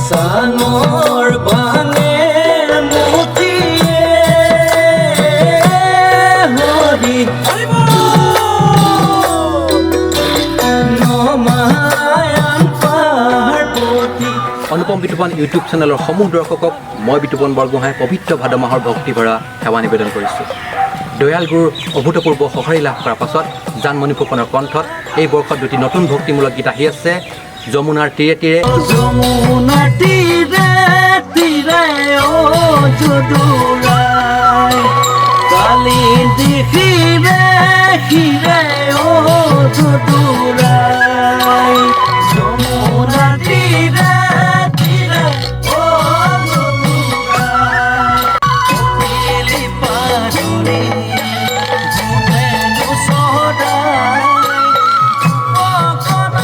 চানৰ বাঙে মুঠিয়ে হৰি নমায়ান পাৰ্বতী। অনুপম Bitupan YouTube চেনেলৰ সমূহ দৰ্শকক মই বিতুপন বৰগোহাঁই পবিত্ৰ ভাদ মাহৰ ভক্তি ভৰা সেৱা নিবেদন কৰিছোঁ। দয়াল গুৰুৰ অভূতপূৰ্ব সঁহাৰি লাভ কৰাৰ পাছত জানমণি ফুকনৰ কণ্ঠত এই বৰ্ষত দুটি নতুন ভক্তিমূলক গীত আহি আছে, যমুনাৰ তীৰে তীৰে। যমুনা তীৰে তীৰে অ যদুৰাই, কালিন্দী শিৰে শিৰে অ যদুৰাই, যমুনা তীৰে তীৰে অ যদুৰাই, কপিলি পাদুৰি গোধেনু চৰাই, গোপগণ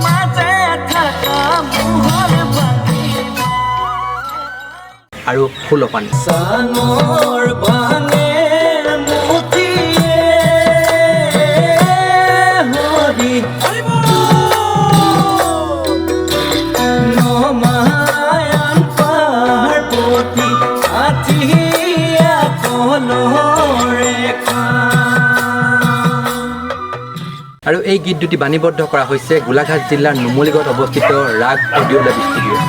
মাজে থাকা মোহৰ বাগিনা। আৰু শূলপাণি। চানৰ বাঙে মুঠিয়ে হৰি নমায়ান পাৰ্বতী আঠিয়া কলৰে। আৰু এই গীত দুটি বাণীবদ্ধ কৰা হৈছে গোলাঘাট জিলাৰ নুমলীগড়ত অৱস্থিত ৰাগ অডিঅ' লেব ষ্টুডিঅ'।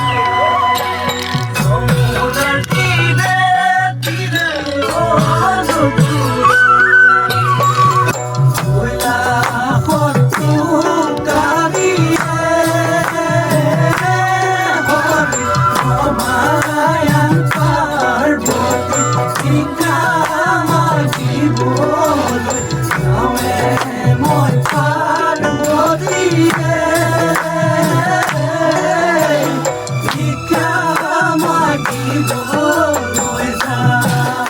যমুনাৰ তীৰে তীৰে অ যদুৰাই, কৈলাসৰ টোকাৰীয়ে হৰি নমায়ান পাৰ্বতী ভিক্ষা মাগিবলৈ যাৱে মই পাৰ্বতীয়ে, ভিক্ষা মাগিবলৈ যাওঁ।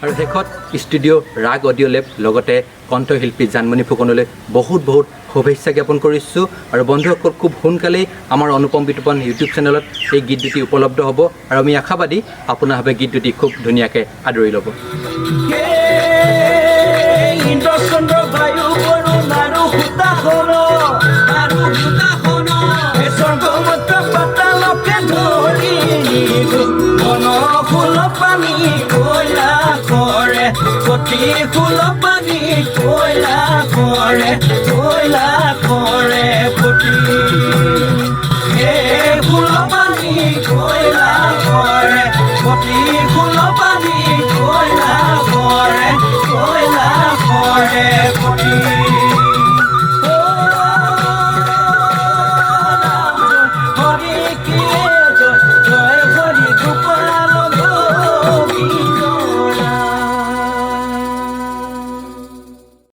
আৰু শেষত ষ্টুডিঅ' ৰাগ অডিঅ' লেব লগতে কণ্ঠশিল্পী জানমণি ফুকনলৈ বহুত বহুত শুভেচ্ছা জ্ঞাপন কৰিছোঁ। আৰু বন্ধুসকল, খুব সোনকালেই আমাৰ অনুপম বিতুপন ইউটিউব চেনেলত এই গীত দুটি উপলব্ধ হ'ব আৰু আমি আশাবাদী আপোনাভাৱে গীত দুটি খুব ধুনীয়াকৈ আদৰি ল'ব। ইন্দ্ৰচন্দ্ৰ বায়ু বৰুণ আৰু হুতাশন আৰু হুতাশন, স্বৰ্গমত পাতালকে ধৰি বন শূলপাণি কৈলাসৰে, সতী শূলপাণি কৈলাসৰে।